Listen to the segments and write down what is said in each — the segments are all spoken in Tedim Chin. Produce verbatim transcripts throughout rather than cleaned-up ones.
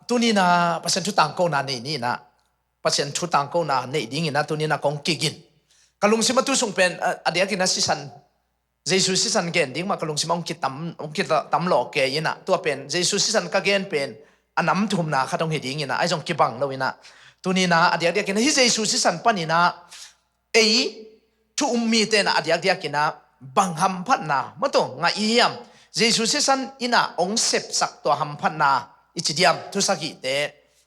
Tuni-in ah Pasian thu tangkona nei ni-in ah, Pasian thu tangkona neih dingin ah tuni-in ah kong kigin. Ka lungsim ah tu sung pen a, a diakin ah sisan, Jesu sisan gen ding mah ka lungsim ah hong kitam, hong kitam lawh kei in ah, tua pen Jesu sisan ka gen pen a nam thumna khat hong hi dingin ah, ahi zong kibang lo-in ah, tuni-in ah a diakdiakin ah hih Jesu sisan panin ah ei thu um mite in ah a diakdiakin ah bang hamphatna maw tawh ngah i hiam? Jesu sisan in ah hong sepsak tua hamphatna i ci diam? Thu sagihte,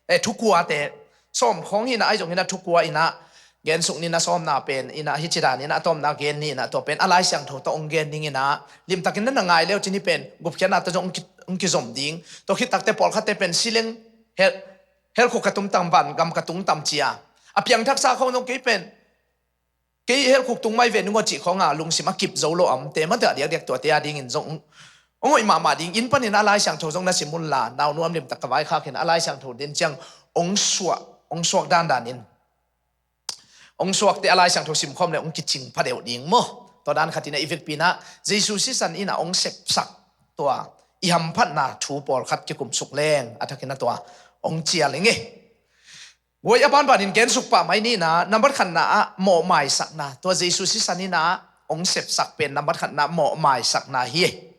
eh, thu kuate, sawm khawng hi-in ah, ahi zongin ah thu kua in ah gensuk ni-in ah, sawmna pen in ah hih ci danin ah a tawpna gen ni-in ah, tua pen a Lai Siangtho tawh hong gen dingin ah, limtakin na na ngai le uh cin, hih pen gupkhiatna tawh zong hong ki, hong kizom ding. Tua khit takteh pawlkhatte pen si leng hel, hel khuk ka tung tam, van gam ka tung tam ci-a, a piangthaksa khawng zong kei pen kei hel khuk tung mai ve nung aw cih khawng a lungsim a kip zo lo a omte maw tawh a diakdiak tuate a dingin zong hong hoih mahmah ding. Inn panin a Lai Siangtho zong na sim un la, Nau Nuam limtak ka vaikhak in a Lai Siangtho den ciang hong suak, hong suak dandanin, hong suakte a Lai Siangtho simkhawm le hong kicing pha deuh ding maw. Tua dan khatin ah i vekpi-in ah Jesu sisan in ah hong sepsak tua i hamphatna thu pawlkhat kikum suk leng a thakin ah tua hong cial ing ei. Guai, a banbanin gensuk pah mai ni-in ah, nambat khatna ah mawhmaisakna, tua Jesu sisan in ah hong sepsak pen nambat khatna mawhmaisakna hi.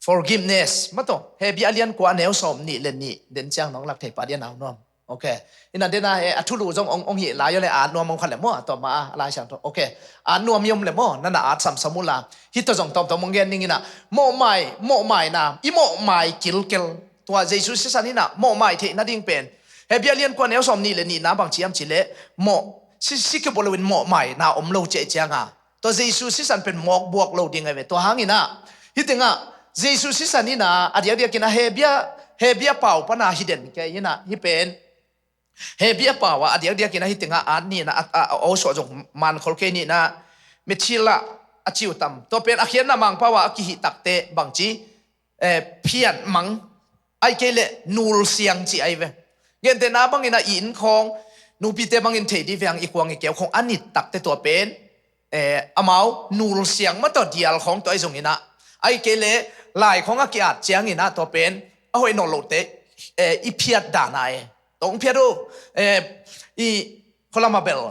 Forgiveness maw tawh, Hebru a lian kua a neu sawm nih le nih den ciang nong lak thei pah dia, Nau Nuam? Ok. In ah den ah, eh, a thulu zong hong, hong hih lai aw le, a at nuam hong kha le maw, a tawm ah a Lai Siangtho. Ok. A at nuam i om le maw, na na at samsam un la. Hih tawh zong tawmtawm hong gen dingin ah, mawhmai, mawhmaina, i mawhmai kilkel tua Jesu sisan in ah mawhmai theih nading pen Hebru a lian kua a neu sawm nih le nihna bang ci hiam cih leh, mawh, si, si kibua loin mawhmaina om lo ciah ciangin, tua Jesu sisan pen mawk buak lo ding ahi ve. Tua hangin ah hih tengah Jesu sisan in ah a diakdiakin ah Hebru, Hebru pau pan ah hi den kei in ah, hih pen Hebru pau ah a diakdiakin ah hih tengah at ni-in ah, a, a, a, aw suah zong man khol kei ni-in ah, Mathilda a ci uh tam. Tua pen a khiatna Mangpau ah a kihih takteh bangci, eh, phiatmang, ahih kei leh nulsiang cih ahi ve. Gentehna bangin ah i inn khawng, nupite bangin thei dih ve hang, i kuang i keu khawng a nit takteh tua pen, eh, amau nulsiang maw tawh, dial khawng tawh ahi zongin ah, ahih kei leh lai khawng a ki-at ciangin ah tua pen a hoih nawn lohte, eh, i phiat dan ahi. Tawh hong phiat uh, eh, i khualam ah bel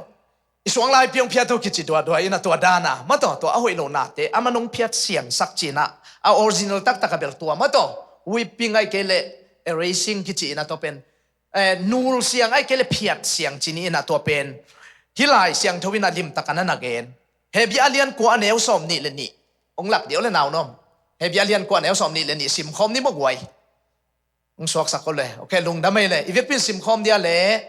i suang laipi hong phiat uh kici duadua in ah, tua dan a maw tawh, tua a hoih lohnate a man hong phiat siangsak ci-in ah, a original taktak ah bel tua maw tawh, whipping ahih kei leh erasing kici in ah, tua pen, eh, nulsiang ahih kei leh phiat siang ci ni in ah, tua pen hih Lai Siangtho in ah limtak a na na gen. Hebru a lian kua a neu sawm nih le nih, hong lak dia aw le, Nau Nuam? Hebru a lian kua a neu sawm nih le nih simkhawm ni maw, guai. Hong suaksak aw le. Ok, lungdam ei le. I vekpi-in simkhawm dia le.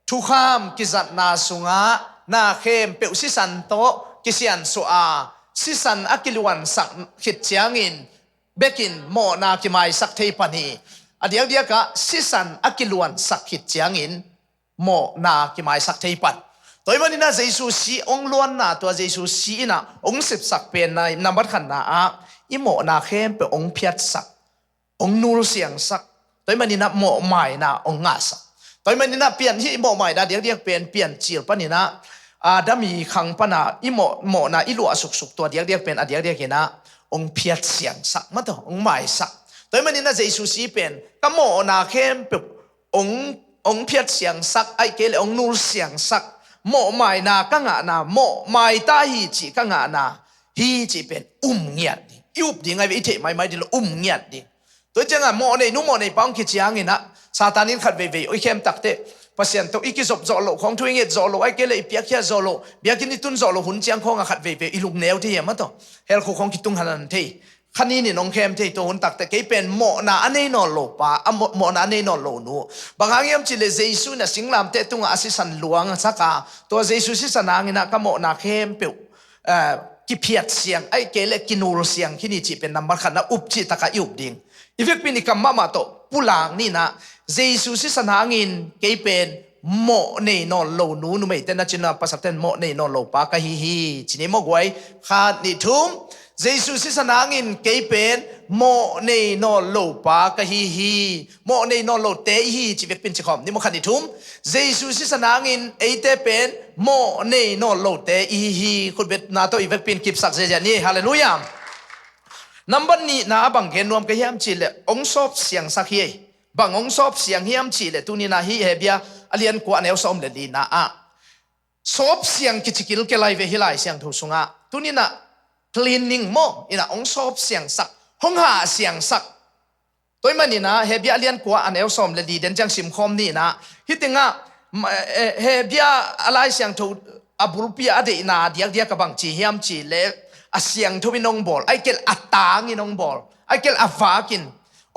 Thukham kizatna sungah na khempeuh sisan tawh kisiansuah a, sisan a kiluansak khit ciangin bekin mawhna kimaisak thei pan hi. A diakdiak ah sisan a kiluansak khit ciangin mawhna kimaisak thei pan. Tua ahih manin ah Jesu si hong luanna, tua Jesu si in ah hong sepsak pen na, nambat khatna ah i mawhna khempeuh hong phiatsak, hong nulsiangsak. Tua ahih manin ah mawhmaina hong ngahsak. Tua ahih manin ah pian, hih mawhmaina diakdiak pen Piancil panin ah, Adam i khang pan a i mawh, mawhna i luah suksuk tua diakdiak pen a diakdiakin ah hong phiat siangsak maw tawh, hong maisak. Tua ahih manin ah Jesu si pen ka mawhna khempeuh hong, hong phiat siangsak, ahih kei leh hong nul siangsak, mawhmaina ka ngahna, mawhmai ta hi cih ka ngahna hi cih pen um ngiat ding. I up ding ahi ve, i theih maimai ding lo, um ngiat ding. Tua ciangin mawh nei nu, mawh nei pa hong kici ciangin ah Satan in khat veivei i khem takteh, Pasian tawh i kizop zawh loh khawng, thu i nget zawh loh, ahih kei leh i piakkhiat zawh loh, biakinn i tun zawh loh hun ciang khawngah khat veivei i lungneu thei hi a, maw tawh. Hell khuk khawng kitung hanan thei. Kha nin in hong khem thei, tua hun takteh kei pen mawhna a nei nawn lo pa, a mawh, mawhna a nei nawn lo nu. Bang hang hiam cih leh Jesu in a singlamteh tungah a sisan luangsak a, tua Jesu sisan hangin ah ka mawhna khempeuh, eh, kiphiat siang, ahih kei leh kinul siang khin hi cih pen nambat khatna up cih takah i up ding. I vekpi in i kam mahmah tawh pulak ni in ah, Jesu sisan hangin kei pen mawh nei nawn lo nu, numeite na ci-in ah, pasal ten mawh nei nawn lo pa ka hi hi ci ni maw guai. Khat, nih, thum. Jesu sisan hangin kei pen mawh nei nawn lo pa ka hi hi. Mawh nei nawn lote i hi cih vekpi in ci khawm ni maw, khat, nih, thum. Jesu sisan hangin eite pen mawh nei nawn lote i hi hi. Khutbetna tawh i vekpi in kipsak ziahziah ni. Halleluiah. Nambat nihna ah bang gen nuam ka hiam cih leh hong sawp siangsak hi ei. Bang hong sawp siang hiam cih leh tuni-in ah hih Hebru a lian kua a neu sawm le lina ah sawp siang kici kilkel ahi ve hih Lai Siangtho sungah. Tuni-in ah cleaning maw, in ah hong sawp siangsak, hong hah siangsak. Tua ahih manin ah Hebru a lian kua a neu sawm le li den ciang simkhawm ni in ah, hih tengah, ma-, eh, Hebru a Lai Siangtho a bulpi a deihna diakdiak a bang ci hiam cih leh a siangtho in hong bawl, ahih kei leh a tang in hong bawl, ahih kei leh a vak in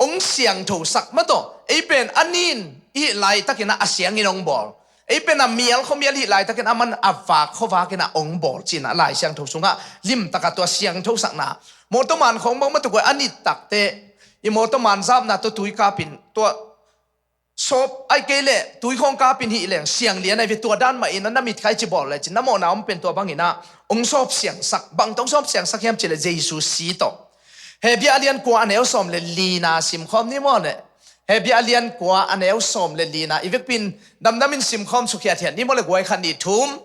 hong siangthosak maw taw. Ei pen a nin i hih laitakin ah a siang in hong bawl. Ei pen a mial khuamial i hih laitakin aman a vak khuavak in ah hong bawl ci-in ah Lai Siangtho sungah limtakin tua siangthosakna. Mawtaw man khawng bang maw taw guai, a nit takteh i mawtaw man zapna tawh tui kapin, tua sawp ahih kei leh tui khawng kapin hih leng siang lian ahi ve. Tua dan mah in ah na mit kha i ci bawl le cin, na mawhna om pen tua bangin ah hong sawp siangsak. Bang tawh hong sawp siangsak hiam cih leh Jesu si tawh. Hebru a lian kua a neu sawm le lina simkhawm ni maw leh. Hebru a lian kua a neu sawm le lina i vekpi in damdamin simkhawm suk hiathiat ni maw leh guai, khat nih thum.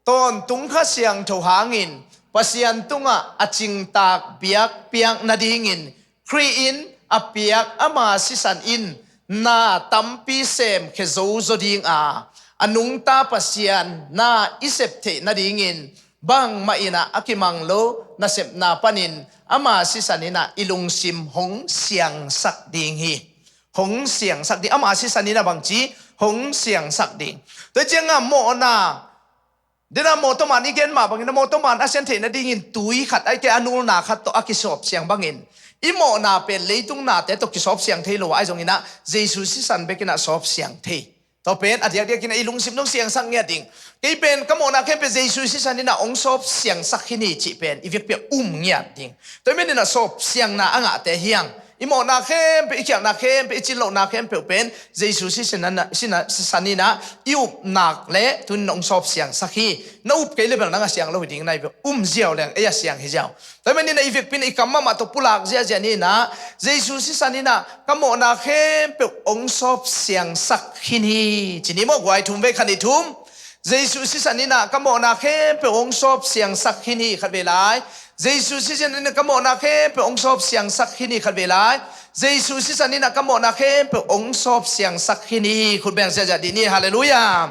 Tawntung Kha Siangtho hangin Pasian tungah a cingtak biakpiak nadingin Khrih in a piak ama sisan in na tampi semkhia zozo ding a, a nungta Pasian na i sep theih nadingin bangmah in ah a kimang lo nasepna panin ama sisan in ah i lungsim hong siangsak ding hi. Hong siangsak ding. Ama sisan in ah bangci, hong siangsak ding. Tua ciangah mawhna, den ah mawtaw man i gen mah bangin ah mawtaw man a sian theih nadingin tui khat ahih kei leh a nulna khat tawh a kisawp siang bangin i mawhna pen leitung nate tawh kisawp siang thei lo a, ahi zongin ah Jesu sisan bek in ah sawp siang thei. Tua pen a diakdiakin ah i lungsim dong siangsak ngiat ding. Kei pen ka mawhna khempeuh Jesu sisan in ah hong sawp siangsak hi ni cih pen i vekpi ah um ngiat ding. Tua ahih manin ah sawp siangna a ngahte hi hang. I mawhna khempeuh, i khialhna khempeuh, i cin lohna khempeuh pen Jesu sisan in ah, sisan in ah i up nak leh tuni-in hong sawp siangsak hi. Na up kei leh bel nang a siang lo hi ding, na hi ve, um ziau leng ei a siang hi ziau. Tua ahih manin ah i vekpi in i kam mahmah tawh pulak ziahziah ni in ah, Jesu sisan in ah ka mawhna khempeuh hong sawp siangsak hi ni ci ni maw guai, thum vei, khat nih thum. Jesu sisan in ah ka mawhna khempeuh hong sawp siangsak hi ni, khat vei lai. Jesu sisan in ah ka mawhna khempeuh hong sawp siangsak hi ni, khat vei lai. Jesu sisan in ah ka mawhna khempeuh hong sawp siangsak hi ni, khut beng ziahziah dih ni, halleluiah.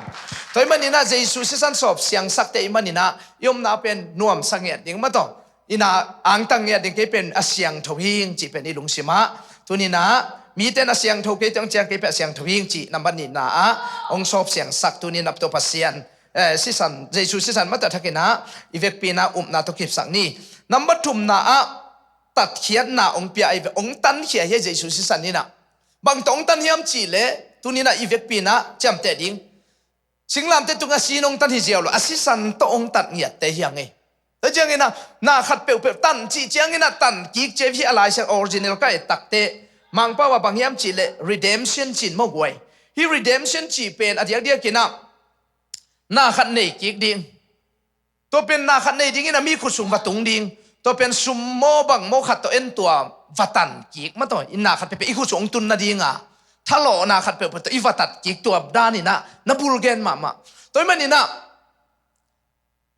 Tua ahih manin ah Jesu sisan sawp siangsakte i hih manin ah i omna pen nuamsa ngiat ding maw taw. In ah angtang ngiat ding, kei pen a siangtho hing cih pen i lungsim ah. Tuni-in ah mite in a siangtho kei teng ciang kei pen a siangtho hing cih nambat nihna ah hong sawp siangsak tuni-in ah tua Pasian, eh, sisan, Jesu sisan mah tawh a thakin ah i vekpi in ah upna tawh kipsak ni. Nambat thumna ah tatkhiatna hong pia ahi ve, hong tankhia hi Jesu sisan in ah. Bang tawh hong tan hiam cih leh tuni-in ah i vekpi in ah ciamteh ding. Singlamteh tungah si-in hong tan hi ziau lo, a sisan tawh hong tan ngiatte hi hang e. Tua ciangin ah na khat peuhpeuh tan cih ciangin ah tan kik ci hi. A Lai Siang original ka et takteh Mangpau ah bang hiam cih leh redemption ci-in maw guai. Hih redemption cih pen a diakdiakin ah na khat nei kik ding. Tua pen na khat nei dingin a mi khut sung va tung ding. Tua pen sum maw bang maw khat tawh en tua va tan kik maw taw. In na khat peuhpeuh i khut sung hong tun nading a, thalawhna khat peuhpeuh tawh i va tan kik, tua danin ah na bul gen mahmah. Tua ahih manin ah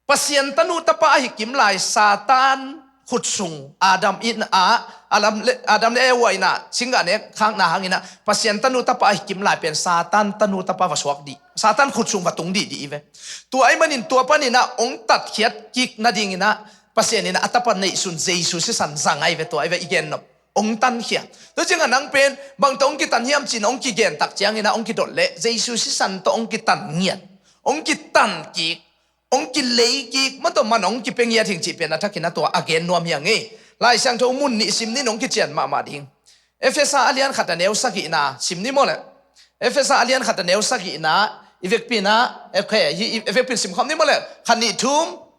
Pasian tanu tapa ahi kim lai Satan khut sung Adam in ah, Adam le, Adam le Eva in ah singgah nek khakna hangin ah Pasian tanu tapa ahi kim lai pen Satan tanu tapa va suak dih, Satan khut sung va tung dihdih hi ve. Tua ahih manin tua panin ah hong tatkhiat kik nadingin ah Pasian in ah a tapa neihsun Jesu sisan zang ahi ve, tua ahi ve i gen nop. Hong tankhia. Tua ciangah nang pen bang tawh hong kitan hiam ci-in hong kigen tak ciangin ah hong kidot leh Jesu sisan tawh hong kitan ngiat, hong kitan kik, hong kilei kik, mah tawh man hong kipia ngiat hing cih pen a thakin ah tua a gen nuam hi hang e. Lai Siangtho mun nih sim ni, hong kician mahmah ding. Efesa a lian khat a neu sagihna sim ni maw leh. Efesa a lian khat a neu sagihna i vekpi in ah, okay, hi, i vekpi in simkhawm ni maw leh. Khat nih thum.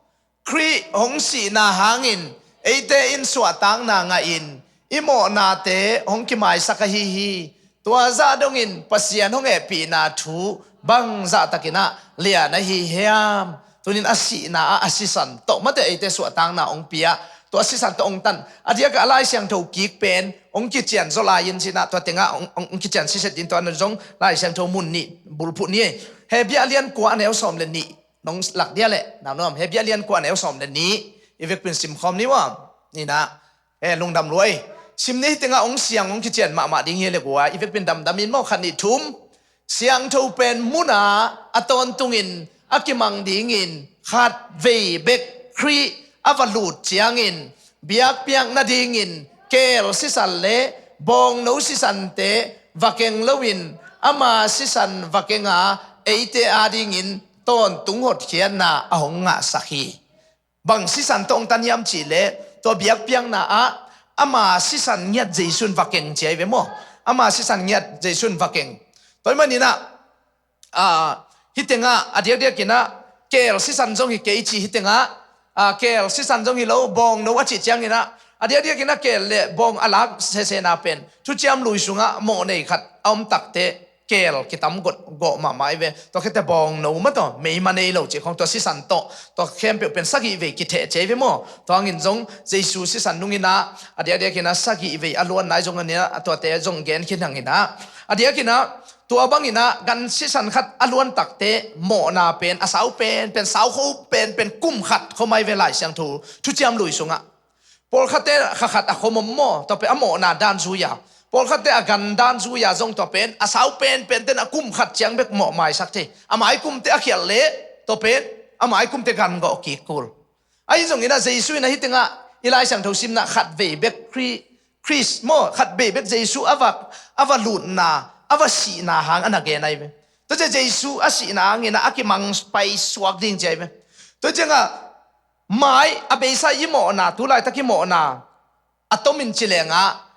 Khrih hong sihna hangin eite in suahtakna ngahin i mawhnate hong kimaisak ahi hi. Tua zah dongin Pasian hong hehpihna thu bangzah takin ah lian ahi hiam. Tunin a sihna ah a sisan tawh mate eite suahtakna hong pia, tua a sisan tawh hong tan. A diakah a Lai Siangtho kik pen hong kician zaw lai-in ci-in ah tua tengah hong, hong, hong kician siset ding, tua na zong Lai Siangtho mun nih bulphuh ni. Hebru a lian kua a neu sawm le nih nong lak dia leh, na nuam, Hebru a lian kua a neu sawm le nih i vekpi in simkhawm ni ua. Ni na, eh, lungdam lua ei. Sim ni, hih tengah hong siang hong kician mahmah ding hi le guai, i vekpi in damdam in maw, khat nih thum. Siangtho pen munah a tawntungin a kimang dingin khatvei bek Khrih a va lut ciangin biakpiak nadingin keel sisan le bawngno sisante va keng loin ama sisan va kenga eite adingin tawntung hotkhiatna a hong ngahsak hi. Bang sisan tawh hong tan hiam cih leh tua biakpiakna ah ama sisan ngiat Jesu in va keng ci ahi ve maw? Ama sisan ngiat Jesu in va keng. Tua ahih maninah, ah, hih tengah a diakdiakinah keel sisan zong hi kei ci, hih tengah, ah, keel sisan zong hi lo, bawngno a cih cianginah a diakdiakinah keel le bawng a lak sesena pen Thuciam Lui sungah mawh nei khat a om takteh keel kitam gawh mahmah ahi ve. Tua khitteh bawngno mah tawh meima nei lo cih khawng, tua sisan tawh tua khempeuh pen sagih vei kitheh ci ahi ve maw? Tua hangin zong Jesu sisan nunginah a diakdiakinah sagih vei a luanna ahi zong aninah, a tuate zong gen khin hanginah a diakinah tua banginah gan sisan khat a luan takteh mawhna pen a sau penpen, sau kho penpen kum khat khawm ahi ve Lai Siangtho Thuciam Lui sungah. Pawlkhatte kha khat a khawm om maw, tua pen a mawhna dan zui-a. Pawlkhatte a gan dan zui-a zong tua pen a sau penpenten a kum khat ciang bek mawh maisak thei. A maikumte a khialh leh tua pen a maikumte gan gawh kik kul. Ahi zongin ah Jesu in ah hih tengah i Lai Siangtho simna khatvei bek Khri-, Khrist maw, khatvei bek Jesu a va, a va lutna, a va sihna hang a na gen ahi ve. Tua ciang Jesu a sihna hangin ah a kimang paisuak ding ci ahi ve. Tua ciangah mai a beisa i mawhna, tu laitak i mawhna a tomin ci lengah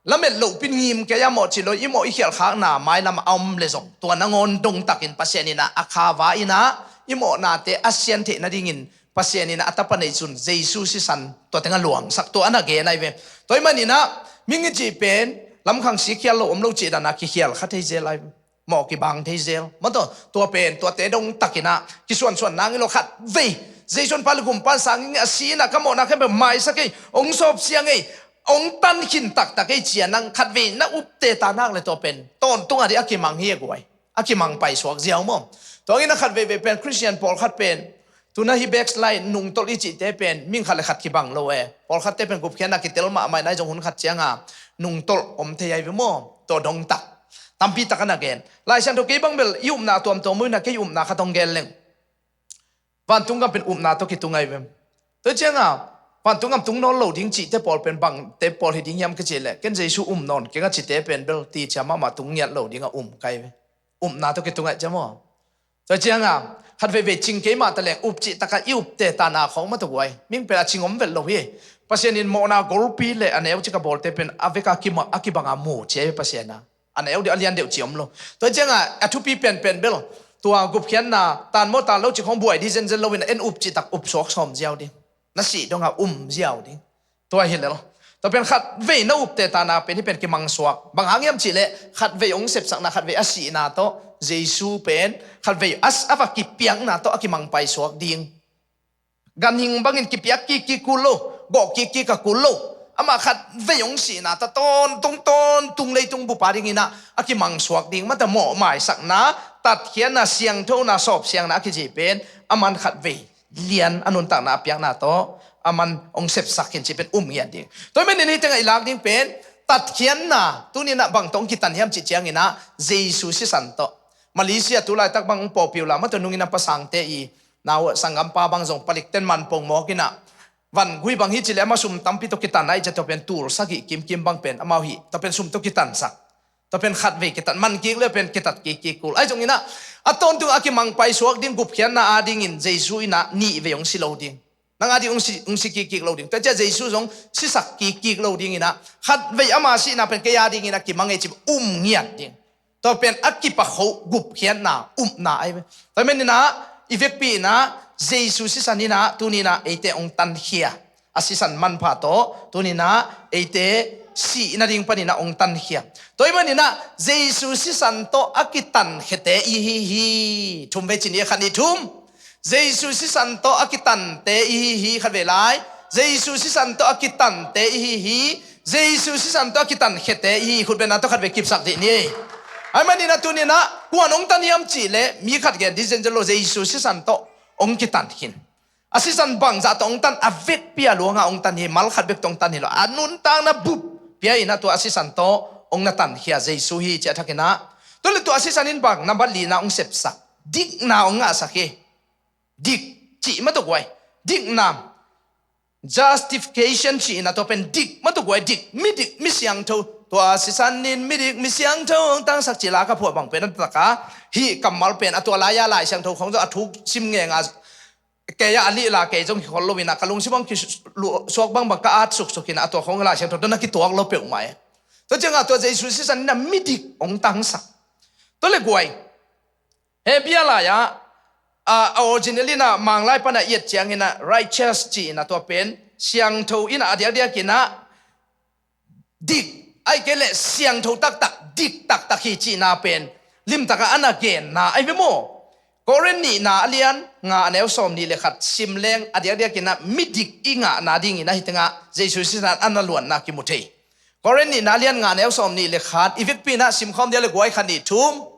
lamet lohpin ngim kei a mawh cih lo, i mawh i khialhkhakna mailam a om le zong tua nangawn dongtakin Pasian in ah a khava in ah i mawhnate a sian theih nadingin Pasian in ah a tapa neihsun Jesu sisan tua tengah luangsak, tua a na gen ahi ve. Tua ahih manin ah mihing i cih pen lamkhang sik khial lo om lo cih dan a kikhial kha thei zel ahi ve. Mawh kibang thei zel. Maw tua, tua pen tuate dongtakin ah kisuansuan nang hi lo, khatvei Jesu in Pa le Gumpa in sang ing ei, a si in ah ka mawhna khempeuh maisak ei, hong sawpsiang ei, hong tan khin taktak ei ci-a nang khatvei na upte ta nak le tua pen tawntung a ding a kimang hi a guai. A kimang paisuak ziau maw? Tua hangin ah khatveivei pen Khristian pawlkhat pen tu-in ah hih backslide, nungtolh i cihte pen mihing khat le khat kibang lo e. Pawlkhatte pen gupkhiatna kitel mahmah in ah zong hun khat ciangah nungtolh om thei ahi ve maw? Tua dongtak tampi tak a na gen. Lai Siangtho kei bang bel i upna tuamtuam uh in ah kei upna khat hong gen leng. Vantung gam pen upna tawh kitung ahi ve. Tua ciangah vantung gam tung nawn lo ding cihte pawl pen bangte pawl hi ding hiam ka cih leh, ken Jesu um nawn keng a cihte pen bel ticia mahmah tung ngiat lo dingah um ka hi ve. Upna tawh kitung ahi ciam aw. Tua ciangah khatveivei cing kei mah ta leng up cih takah i upte tana khawng mah tawh guai. Mihing pen a cing om vet lo hi. Pasian in mawhna golpi le a neu cik a bawlte pen a veka kima-, a kibanga mu ci ahi ve Pasian a. A neu deuh a lian deuh ci om lo. Tua ciangah a thupi penpen bel tua gupkhiatna tan maw tan lo cih khawng buai dih zenzen lo in ah en up cih tak up suak sawm ziau ding. Na sih dongah um ziau ding. Tua hi lel. Tua pen khatvei na upte tana pen hih pen kimangsuak. Bang hang hiam cih leh khatvei hong sepsakna, khatvei a sihna tawh Jesu pen khatvei a, a va kipiakna tawh a kimang paisuak ding. Ganhing bangin kipiak kikkik kul lo, gawh kikkik a kul lo. Amah khatvei hong sihna tawh tawntung tawntung leitung bup a dingin ah a kimangsuak ding, mata mawh maisakna, tatkhiatna, siangthona, sawpsiangna a kici pen aman khatvei lian a nuntakna a piakna tawh aman hong sepsak khin cih pen um ngiat ding. Tua ahih manin hih tengah i lak ding pen tatkhiatna, tuni-in ah bang tawh hong kitan hiam cih ciangin ah Jesu sisan tawh. Malaysia tu laitak bang hong pawlpi uh la, mata nungin ah pasangte i nau sanggampa bang zong palikten man pongmawk in ah, vangui bang hi ci leh amah sum tampi tawh kitan ahih ciang tua pen tul sagih kimkim bang pen amau hi, tua pen sum tawh kitansak. Tua pen khatvei kitat, man kik le pen kitat kikkik kul. Ahi zongin ah a tawntung a kimang paisuak ding gupkhiatna a dingin Jesu in ah nihvei hong si lo ding. Nang a ding hong si, hong si kikkik lo ding. Tua ciang Jesu zong sisak kikkik lo dingin ah khatvei ama sihna pen kei a dingin a kimang ei ci um ngiat ding. Tua pen a kipakho gupkhiatna, upna ahi ve. Tua ahih manin ah i vekpi in ah Jesu sisan in ah tuni-in ah eite hong tankhia. A sisan manpha tawh tuni-in ah eite sih nading panin ah hong tankhia. Tua ahih manin ah Jesu sisan tawh a kitankhiate i hi hi. Thum vei ci ni, khat nih thum. Jesu sisan tawh a kitante i hi hi, khatvei lai. Jesu sisan tawh a kitante i hi hi. Jesu sisan tawh a kitankhiate i hi hi. Khutbetna tawh khatvei kipsak dih ni. Ahih manin ah tuni-in ah kua'n hong tan hiam cih leh mi khat gen dih zenzen lo, Jesu sisan tawh hong kitan khin. A sisan bangzah tawh hong tan, a vekpi a luangah hong tan hi, mal khat bek tawh hong tan hi lo. A nuntakna bup Bia in ah tua a sisan tawh hong na tankhia Jesu hi ci a thakin ah. Tua le tua a sisan in bang nambat lina hong sepsak, dikna hong ngahsak hi. Dik cih mah tawh guai. Dikna. Justification cihna tua pen dik mah tawh guai, dik, midik, misiangtho. Tua sisan in midik, misiangtho hong tangsak cih la ka phuah bang pen a taka. Hih kammal pen a tua lai-a Lai Siangtho khong zong a thuk sim ngenga, kei a lih la kei zong hi khol lo in ah ka lungsim hong kisuak bangbang ka at suksuk in ah a tua khong Lai Siangtho tawh na kituak lo peuhmah e. Tua ciangah tua Jesu sisan in ah midik hong tangsak. Tua le guai. Hebrew lai-ah a original in ah Manglai pan a i et ciangin ah righteous cihna tua pen siangtho in ah a diakdiak in ah dik, ahih kei leh siangtho taktak, dik taktak hi cihna pen limtak ah a na genna ahi ve maw? Korin nihna a lian nga a neu sawm nih le khat sim leng a diakdiak in ah midik i ngahna dingin ahi tengah Jesu sisan a na luanna kimu thei. Korin nihna a lian nga a neu sawm nih le khat i vekpi in ah simkhawm dia le guai, khat nih thum.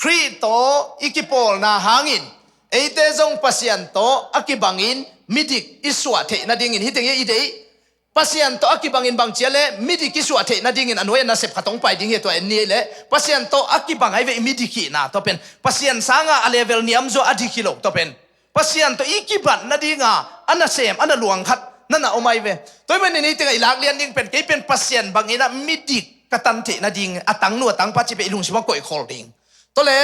Khrih tawh i kipawlna hangin eite zong Pasian tawh a kibangin midik i suah theih nadingin hih teng hi i deih. Pasian tawh a kibangin bang cia le midik i suah theih nadingin a nuai a nasep khat hong pai ding hi. Tua en ni le Pasian tawh a kibang ahi ve i midik hihna tua pen. Pasian sanga a level niamzaw a dik hi lo tua pen. Pasian tawh i kibat nadinga a nasem a na luang khat na na om ahi ve. Tua ahih manin hih tengah i lak lian ding pen kei pen Pasian bangin ah midik ka tan theih nading a tangnu a tangpa cih pen i lungsim ah koih khol ding. Tua le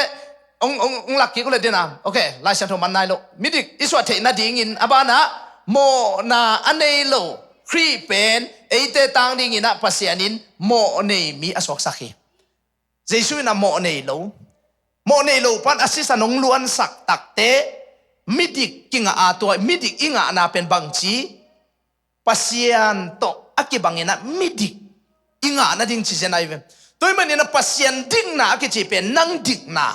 hong, hong, hong lak kik uh le dena. Ok, Lai Siangtho man nai lo. Midik i suah theih nadingin a banah mawhna a nei lo Khrih pen eite tang dingin ah Pasian in mawh nei mi a suaksak hi. Jesu in ah mawh nei lo. Mawh nei lo pan a sisan hong luansak takte midik kingah a tua midik i ngahna pen bangci Pasian tawh a kibangin ah midik i ngah nading ci zen ahi ve. Tua ahih manin ah Pasian dikna a kici pen nang dikna,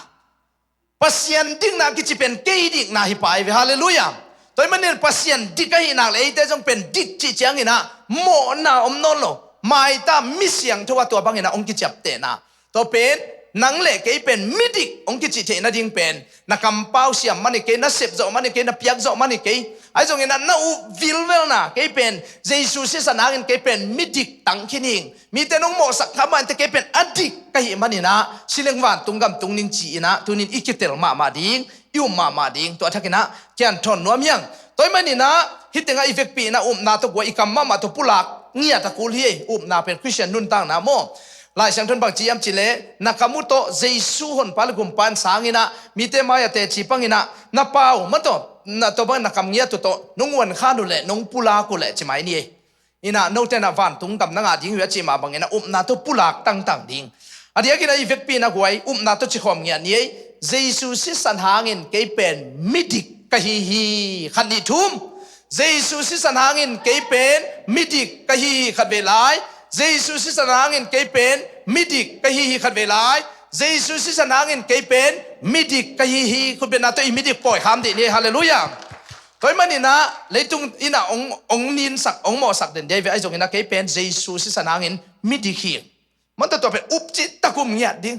Pasian dikna a kici pen kei dikna hi pah ahi ve. Halleluiah. Tua ahih manin ah Pasian dik ahih nak le eite zong pen dik cih ciangin ah mawhna om nawn lo. Maita misiangtho a tua bangin ah hong kiciaptehna. Tua pen nang le kei pen midik hong kici theih nading pen na kampau siam mani kei, na sep zawh mani kei, na piak zawh mani kei. Ahi zongin ah na up vilvelna kei pen Jesu sisan hangin kei pen midik tang khin hing. Mite nong mawhsak kha mah inteh kei pen a dik ka hih manin ah si leng vantung gam tung ning ci-in ah tunin i kitel mahmah ding, i um mahmah ding. Tua thakin ah kian thawn nuam hiang. Tua ahih manin ah hih tengah i vekpi in ah upna tawh guai, i kam mahmah tawh pulak ngiat a kul hi ei. Upna pen Khristian nuntakna maw? Lai Siangtho in bang ci hiam cih leh na kam uh tawh Jesu honpa le gumpa in sang in ah mite mai-ah teci pang in ah na pau mah tawh na tawh bang na kam ngiat uh tawh nong uankhan uh leh nong pulak uh leh ci mai ni ei. In ah note in ah vantung gam na ngah ding hi uh a cih mah bangin ah upna tawh pulak tangtang ding. A diakin ah i vekpi in ah guai upna tawh cikhawm ngiat ni ei. Jesu sisan hangin kei pen midik ka hi hi. Khat nih thum. Jesu sisan hangin kei pen midik ka hi hi, khat vei lai. Jesu sisan hangin kei pen midik ka hi hi, khat vei lai. Jesu sisan hangin kei pen midik ka hi hi. Khutbetna tawh i midik pawi kham dih ni ei. Halleluiah. Tua ahih manin ah leitung in ah hong, hong ninsak, hong mawhsak den dia hi ve. Ahi zongin ah kei pen Jesu sisan hangin midik hi. Manta tua pen up cih tak um ngiat ding.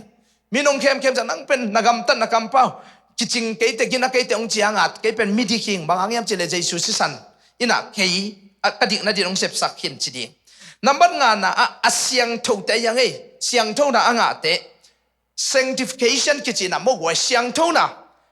Mi nong khemkhem ciang nang pen na gamtat na kampau kicing keite, gina keite hong ciang a kei pen midik hi. Bang hang hiam cih leh Jesu sisan in ah kei a, ka dik nading hong sepsak khin ci ding. Nambat ngana ah a siangthote hiang ei. Siangthona a ngahte. Sanctification kici in ah maw guai, siangthona.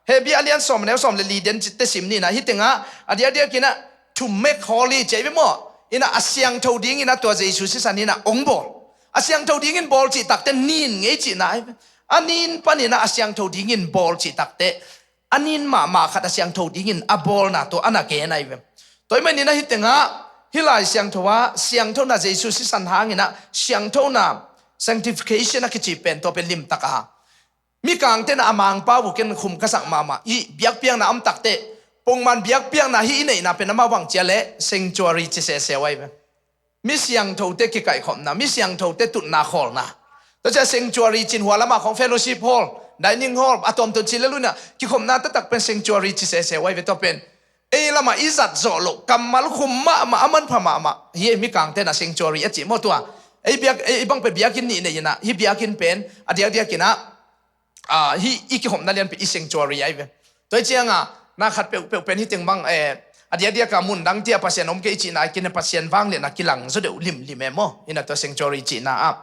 Hebrew a lian sawm a neu sawm le li den te sim ni in ah hih tengah a diakdiakin ah to make holy ci ahi ve maw? In ah a siangtho dingin ah tua Jesu sisan in ah hong bawl. A siangtho dingin bawl cih takte nin ngei cihna ahi ve. A nin panin ah a siangtho dingin bawl cih takte a nin mahmah khat a siangtho dingin a bawlna tawh a na gen ahi ve. Tua ahih manin ah hih tengah hih Lai Siangtho ah siangthona Jesu sisan hangin ah siangthona sanctification a kici pen tua pen limtak a mikangte in ah a mangpau uh ken khum ka sak mahmah. Hih biakpiakna om takte pongman biakpiakna hih i neihna pen amau bang cia leh sanctuary ci sese uh ahi ve. Mi siangthote kikaikhopna, mi siangthote tutna khawlna. Tua ciah sanctuary cin hua lamah khawng fellowship hall, dining hall a tuamtuam ci lel uh in ah kikhopna taktak pen sanctuary ci sese uh ahi ve. Tua pen ei lamah i zat zawh loh kammal khum mahmah a manpha mahmah hi ei. Mikangte in ah sanctuary a cih maw tua? Ei biak, ei bang pen biakinn nih nei in ah hih biakinn pen a diakdiakin ah hih i kikhopna lianpi i sanctuary ahi ve. Tua hi cianga na khat peuhpeuh pen hih teng bang eh, A diakdiak a mun dang tia Pasian om kei cihna a kina Pasian vangliatna kilang zaw deuh limlim e maw? Ina tua sanctuary cihna ah.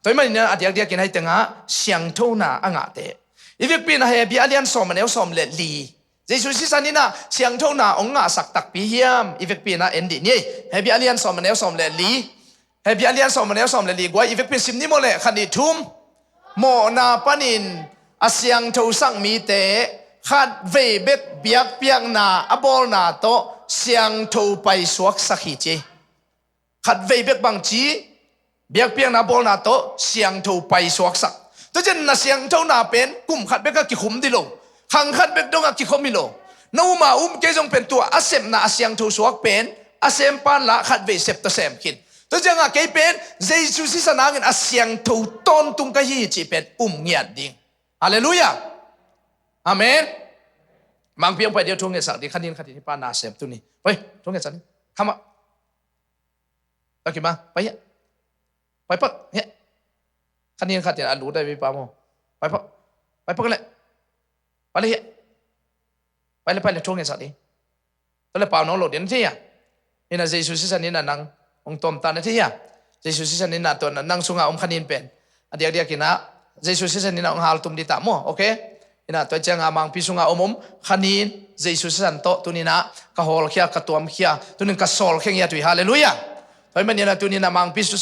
Tua ahih manin a diakdiak in hih tengah siangthona a ngahte. I vekpi in a Hebru a lian sawm a neu sawm le li. Jesu sisan in a siangthona hong ngahsak takpi hiam? I vekpi in a en dih ni. Hebru a lian sawm a neu sawm le li. Hebru a lian sawm a neu sawm le li guai i vekpi in sim ni maw le khat nih thum. Mawhna panin a siangthosak mite khatvei bek biakpiakna a bawlna tawh siangtho paisuaksak hi ci. Khatvei bek bangci biakpiakna a bawlna tawh siangtho paisuaksak. Tua ciang na siangthona pen kum khat bek a kikhum dih lo. Khang khat bek dong a kikhom hi lo. Na um a um kei zong pen tua a sepna a siangtho suak pen a sem pan la khatvei sep tawh sem khin. Tua ciangah kei pen Jesu sisan hangin a siangtho tawntung ka hi hi cih pen um ngiat ding. Halleluiah. Amen. Mangpi hong pai dih, thu ngetsak dih, khanin khatin hi pa na sem tu ni. Hoi, thu ngetsak dih. Come on. Takima, pai hiah. Pai pak hiah. Khanin khatin a lu dai vi pa maw. Pai pak. Pai pak le. Pai le hiah. Pai le, pai le, thu ngetsak dih. Tua le pau nong lo ding na thei hia? Ina Jesu sisan ina nang hong tawm ta na thei hia? Jesu sisan ina tua nang sunga om khanin pen a diakdiak ina Jesu sisan ina hong haltum dih ta maw? Okay? Ina tua cianga mangpi sunga om om khanin Jesu sisan tawh tuni ina ka hawlkhia, ka tuamkhia, tunin ka sawlkhia ngiat uh hi. Halleluiah. Tua ahih manin a tuni ina mangpi su-,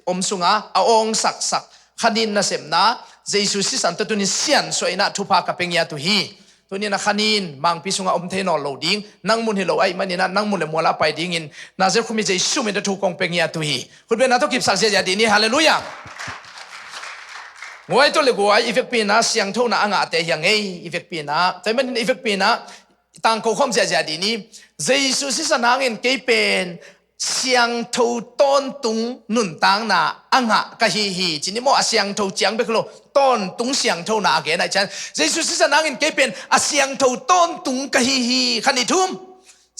om sunga a awng saksak khanin nasepna Jesu sisan tawh tunin siansuah ina thupha ka pia ngiat uh hi. Tuni ina khanin mangpi sunga om thei nawn lo ding, nang mun hi lo ahih manin a nang mun le mual a pai dingin Nazareth khumi Jesu min tawh thu kong pia ngiat uh hi. Khutbetna tawh kipsak ziahziah dih ni. Halleluiah. Guai tawh le guai i vekpi ina siangthona a ngahte hi a ngei i vekpi ina. Tua ahih manin i vekpi ina tangko khawm ziahziah dih ni. Jesu sisan hangin kei pen siangtho tawntung nuntakna a ngah ka hi hi. Ci ni maw, a siangtho ciang bek lo, tawntung siangthona a gen ahih ciang. Jesu sisan hangin kei pen a siangtho tawntung ka hi hi. Khanih thum.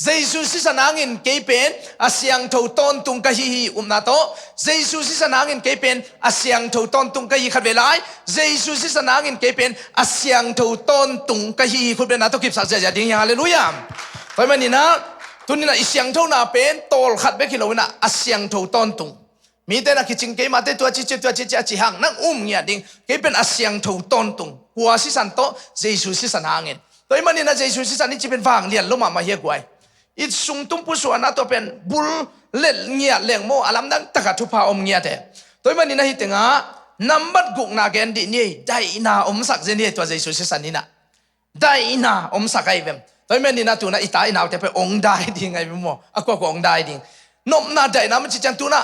Jesu sisan hangin kei pen a siangtho tawntung ka hi hi. Upna tawh. Jesu sisan hangin kei pen a siangtho tawntung ka hi. Khatvei lai. Jesu sisan hangin kei pen a siangtho tawntung ka hi hi. Khutbetna tawh kipsak ziahziah ding hi. Halleluiah. Tua ahih manin a tuni ina i siangthona pen tawlkhat bek hi lo ina a siangtho tawntung. Mite na kicing keimahte tua cici tua cici a ci hang nang um ngiat ding. Kei pen a siangtho tawntung. Kua sisan tawh? Jesu sisan hangin. Tua ahih manin a Jesu sisan i ci pen vanglian lo mahmah hi a guai. I sung tumpu suahna tua pen bul let ngiat leng maw, a lamdang taka thupha om ngiat e. Tua ahih manin a hih tengah nambat gukna gen dih ni ei, daihna omsak zen hi ei tua Jesu sisan ina. Daihna omsak ahi vem. Tua ahih manin a tuna i ta i naute pen ong dai ding ahi vem maw, a kuakua ong dai ding. Nopna daihna om cih ciang tuna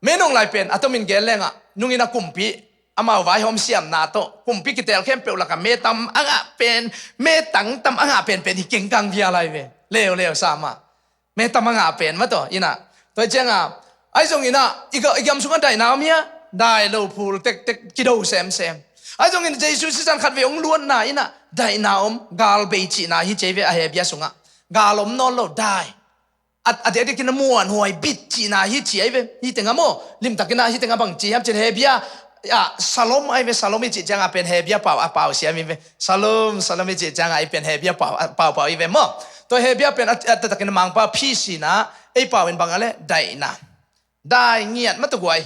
me nong lai pen a tomin gen lengah nungin a kumpi amau vaihawm siamna tawh kumpi kitel khempeuh lakah me tam a ngah pen, me tang tam a ngah penpen hi kengkang vial ahi ve. Leuleu sa mah. Me tam a ngah pen mah tawh ina. Tua cianga ahi zong ina i ga-, i gam sungah daihna om hia? Dai lo, phul tektek kido semsem. Ahi zongin Jesu sisan khatvei hong luanna ina daihna om, gal bei cihna hi ci ei ve a Hebia sungah. Gal om nawn lo, dai. A, a diakdiak ina muanhuai, bit cihna hi ci ahi ve. Hih tengah maw, limtak ina hih tengah bang ci hiam cin Hebia, ah, Shalom ahi ve. Shalom i cih ciangah pen Hebia pau, a pau siam hi ve. Shalom, Shalom i cih ciangah i pen Hebia pau, a pau pau hi ve maw. Tua Hebia pen a, a taktak ina Mangpa peace ina, ei pau in bang a le daihna. Dai ngiat mah tawh guai.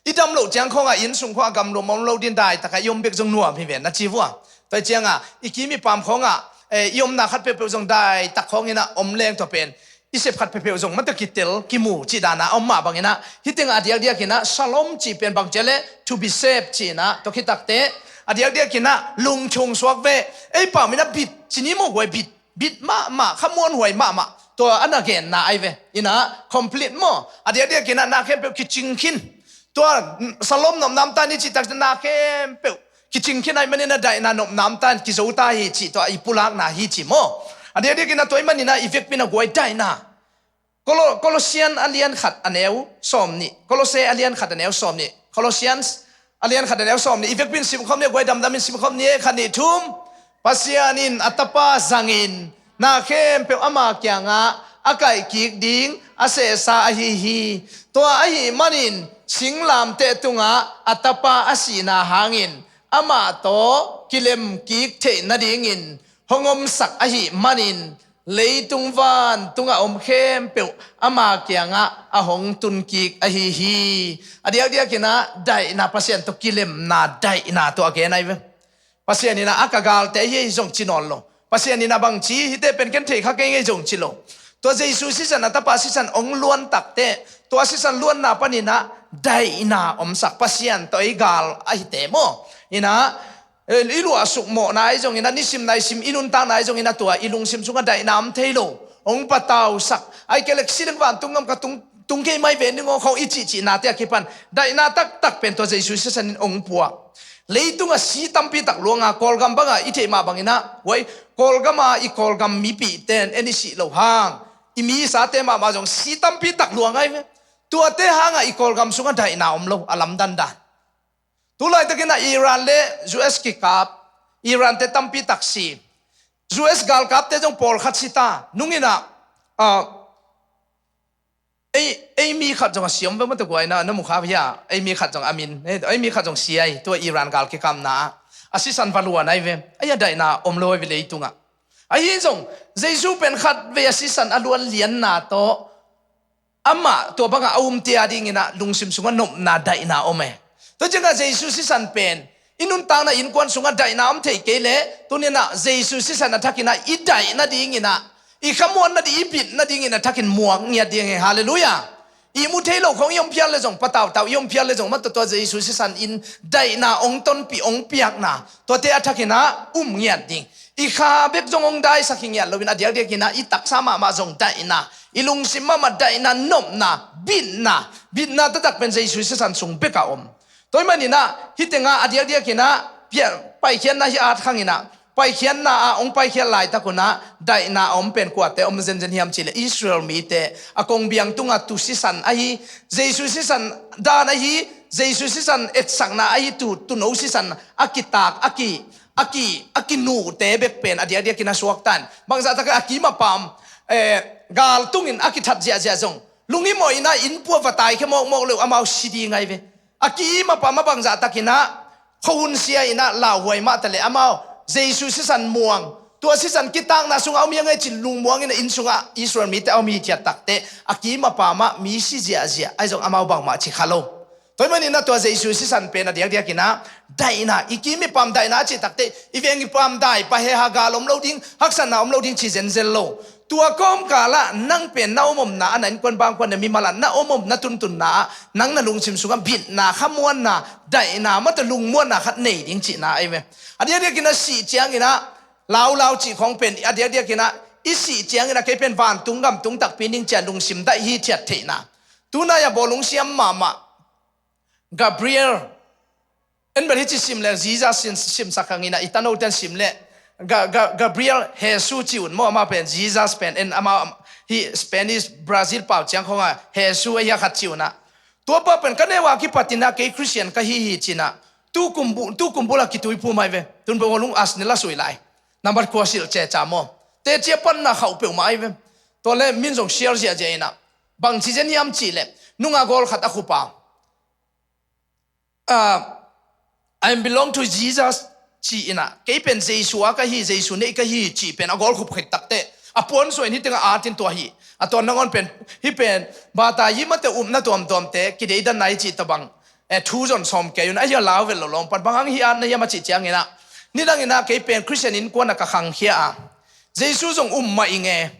I dam loh ciang khawngah inn sung khawngah gamluam om lo din dai takah i om bek zong nuam hi ve na ci vua. Tua ciangah i kim i pam khawngah, eh, i omna khat peuhpeuh zong dai tak khawng ina om leng tua pen i sep khat peuhpeuh zong mah tawh kitel kimu cih dana a om mah bang ina hih tengah a diakdiak ina Shalom cih pen bang ci a le to be safe cih ina tua khit takte a diakdiak ina lungchung suak ve. Ei pau ina bit ci ni maw guai, bit. Bit mahmah, kha muanhuai mahmah. Tua a na genna ahi ve. Ina complete maw. A diakdiak ina na khempeuh kicing khin. Tua Shalom nopna om ta ni cih takte na khempeuh kicing khin ahih manin a daihna nopna om ta in kizo ta hi cih tua i pulakna hi ci maw. A diakdiak ina tua ahih manin a i vekpi ina guai daihna. Kolo-, Colossian a lian khat a neu sawm nih. Kolosse a lian khat a neu sawm nih. Colossians a lian khat a neu sawm nih. I vekpi in simkhawm ni, guai damdam in simkhawm ni, khat nih thum. Pasian in a Tapa zangin na khempeuh ama kiangah a kaihkik ding a sehsa ahi hi. Tua ahih manin singlamteh tungah a Tapa a sihna hangin amah tawh kilemkik theih nadingin hong omsak ahih manin Leitung vantungah om khempeuh ama kiangah a hong tunkik ahi hi. A diakdiakinah daihna, Pasian tawh kilemna daihna tawh a gen ahi ve. Pasian inah a ka galte ahi hi zong ci nawn lo. Pasian inah bangci hite pen ken theih kha kei ngei zong ci lo. Tua Jesu sisan a tapa sisan ong luan takteh tua sisan luanna paninah daihna omsak, Pasian tawh ei gal ahite maw? Inah i luah sukmawhna ahi zongin a, nisimna i sim i nuntakna ahi zongin a, tua i lungsim sungah daihna om thei lo. Ong patausak, ai kelek sileng vantung ngam ka tung, tung kei mai ve ning aw khong i cihcihnate a kipan daihna taktak pen tua Jesu sisanin ong pua. Leitunga si tampi tak luanga Kawlgam banga i theih mah banginah, huai Kawlgama i Kawlgam mipihten en i sih lo hang i misate mahmah zong si tampi tak luang ai ve. Tuate hanga i Kawlgam sungah daihna om lo a lamdandan. Tulaitakin a Iran le U S kikap, Iran te tampi tak si. U S galkapte zong pawlkhat si ta. Nungin a, a, ei, ei mi khat zong a si om ve mawte guai na, na mu kha hia, ei mi khat zong a min, ei, ei mi khat zong si ai, tua Iran gal kikamna a sisan va luan ai ve. Ai a daihna om lo ai ve leitungah. Ahi zong, Jesu pen khat vei a sisan a luan lianna tawh amah tua bangah a umte a dinginah lungsim sungah nopna daihna om e. Tua ciangah Jesu sisan pen i nuntakna innkuan sungah daihna om thei kei leh tuninah Jesu sisan a thakinah i daihna dinginah, i khamuanna ding, i bitna dingin a thakin muak ngiat ding e. Halleluiah. I mu thei lo khong i om phial le zong, patautau i om phial le zong, matatua Jesu sisan in daihna ong tonpih ong piakna tuate a thakinah um ngiat ding. I kha bek zong ong daisak hi ngiat loin a diakdiakinah i taksa mahmah zong daihna, i lungsim mahmah daihna, nopna, bitna, bitna taktak pen Jesu sisan sung beka om. Tua hi maninah hitenga a diakdiakinah pia, paikhiatna hi at khanginah, paikhiatna ah ong paikhiat laitakunah daihna om pen kuate om zenzen hiam cihleh Israel mite a kongbiang tunga tu sisan ahi, Jesu sisan dan ahi, Jesu sisan etsakna ahi, tu, tuno sisan a kitak, a ki, a ki, a kinuhte bek pen a diakdiakin a suaktan. Bangzah takah a kim a pam, eh, gal tungin a kithat ziahziah zong lunghimawh inah inn pua va taikhia mawkmawk leuh amau si ding ai ve. A kim a pam a bangzah takinah khuahun sia inah lauhuai mahtaleh amau Jesu sisan muang, tua sisan kitakna sungah om hi a ngei cin lungmuang inah inn sungah Israel mite a om hithiat takteh a kim a pamah mi si ziahziah ai zong amau bangmah ci kha lo. Tua hi maninah tua Jesu sisan pen a diakdiakinah daihna, i kim i pam daihna a cih takteh i veng i pam dai pah heha, gal om lo ding, haksatna om lo ding ci zenzel lo. Tua kawmkalah nang pen na omomna ah, na innkuan bangkuan, na mimal ah, na omomna tuntunna ah nang na lungsim sungah bitna, khamuanna, daihna, mata lungmuanna khat nei ding cihna ahi ve. A diakdiakinah sih cianginah laulau cih khawng pen a diakdiakinah i sih cianginah kei pen vantung gam tung takpi ning cia lungsim daih hithiat theihna. Tunai a bawlung siam mahmah Gabriel, en bel hici sim le, Jesus sin simsak khanginah i tanoten sim le, Ga-, Ga-, Gabriel, Jesu ci un maw, amah pen Jesus pen en, amah hi Spanish, Brazil pau ciang khonga Jesu ahi a khat ci unah. Tua pa pen ka neu a kipatinah kei Christian ka hi hi cinah tu kum bu-, tu kum bula kituipu mai ve. Tun bawlung asnila sui lai. Nambat khua silh ceca maw? Teci a panna khauh peuhmah ai ve. Tua le min zong siar ziahziah inah bangci zen hiam cihleh nunga gawl khat a khupa, ah, I belong to Jesus ci inah, kei pen Jesu a ka hi, Jesu neih ka hi cih pen a gawl khup khit takteh a puan suain hitenga atin tua hi. A tuan nangawn pen hih pen bata yi mate upna tuamtuamte kideidanna hi cih tabang, eh, thu zon sawm kei un, ahi a lau vel lo lawng pan bang hang hi atna hiam a cih cianginah nidanginah kei pen Christian innkuan a ka khangkhia a Jesu zong um mah i nge,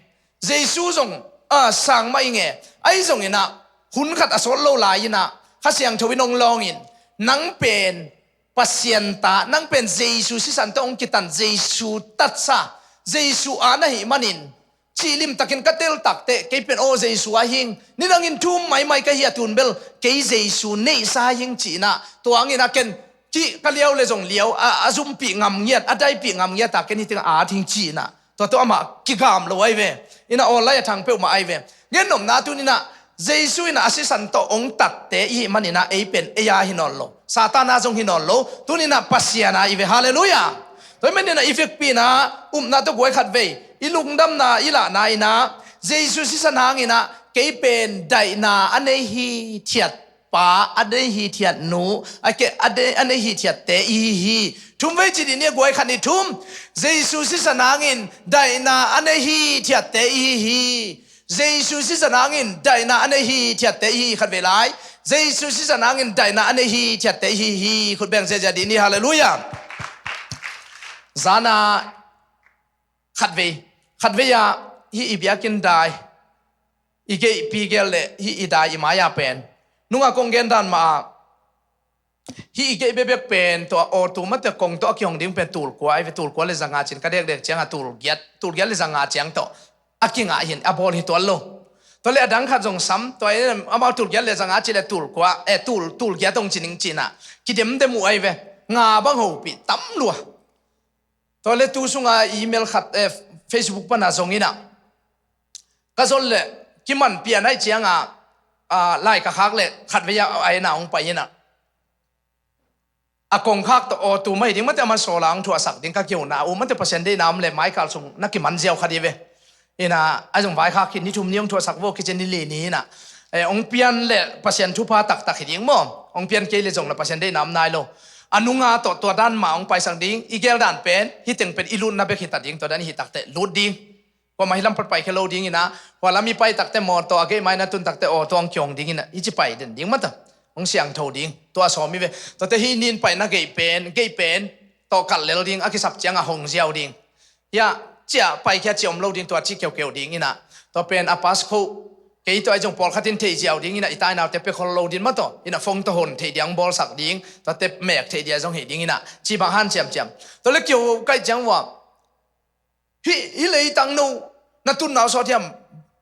Jesu zong, ah, sang mah i nge. Ahi zonginah hun khat a sawt lo lai-inah Kha Siangtho in hong lawngin nang pen Pasian ta, nang pen Jesu sisan tawh hong kitan, Jesu tatsa, Jesu a na hih manin cih limtakin ka tel takteh kei pen aw Jesu a hing, nidangin thu um maimai ka hi a, tun bel kei Jesu neihsa hing cihnah tua hanginah ken cih ka liau le zong liau a, a zumpih ngam ngiat, a daipih ngam ngiat a ken hiting a at hing cihnah. Tua tawh amah kigam lo ai ve. Inah awl lai a thang peuhmah ai ve. Gen nopna tuninah Jesu inah a sisan tawh hong tatte i hih maninah ei pen ei a hi nawn lo, Satan a zong hi nawn lo, tuninah Pasian a i ve. Halleluiah. Tua hih maninah i vekpi inah upna tawh guai khat vei i lungdamna i lahna inah Jesu sisan hanginah kei pen daihna a nei hithiat pa, a nei hithiat nu, a ke, a nei, a nei hithiatte i hi hi. Thum vei ci dih ni a, guai khat nih thum. Jesu sisan hangin daihna a nei hithiatte i hi hi. Jesu sisan hangin daihna a nei hithiatte i hi hi, khat vei lai. Jesu sisan hangin daihna a nei hithiatte i hi hi. Khut beng ziazia dih ni, halleluiah. Zana khat vei, khat vei ah hih i biakinn dai, i geihpi gel le hih i dai i mai-a pen, nunga kong gen dan mah ah, hih i geih bekbek pen tua aw tu mate kong tawh a kihong ding pen tulkua ai ve, tulkua le zanga cin ka dekdek cianga tulgiat, tulgiat le zanga ciang tawh a kingah hin a bawl hi tuan lo. Tua le a dang khat zong sam, tua in amau tulgiat le zanga ci le tulkua, eh, tul, tulgiat hong ci ning cinah kidemdem uh ai ve. Nga bang hopih tam lua. Tua le tu sunga email khat, eh, Facebook pana zong inah ka zon le kiman pian aih cianga, ah, lai ka khak le khat vei a aina hong pai inah a kongkhak tawh aw tu mai ding mate a man sawla hong thuahsak ding ka kihona uh mate Pasian deihna om le maikal sung na kiman ziau khat hi ve. Inah a zong vaikhak hi, ni thum ni hong thuahsak vo kici ni li ni inah, eh, hong pian le Pasian thupha taktak hi ding maw? Hong pian kei le zong le Pasian deihna om nai lo. A nunga tawh tua dan mah hong paisak ding, i gel dan pen hih teng pen i lutna bek hi ta ding, tua dan i hi takte lut ding. Kuamah hi lam pat pai khia lo ding inah, hua lam i pai takte maw, tua a geih mai na tun takte aw tua hong kihong ding inah i ci pai den ding mata. Hong siangtho ding, tua a sawm hi ve. Tuate hih nin paina geih pen, geih pen tawh kalh lel ding, a kisap cianga hong ziau ding. Hiah ciah paikhia ci om lo ding, tua ci keukeu ding inah. Tua pen a pass kho kei tua aih zong pawlkhat in thei ziau ding inah, i tainaute pia khol lo ding mataw inah, phone tawh hon thei dia hong bawlsak ding, tuate mek thei dia zong hi ding inah, ci bang han ciamciam. Tua le kio kaih ciang vua, hih, hih leitang no na tunna uh sawt hiam,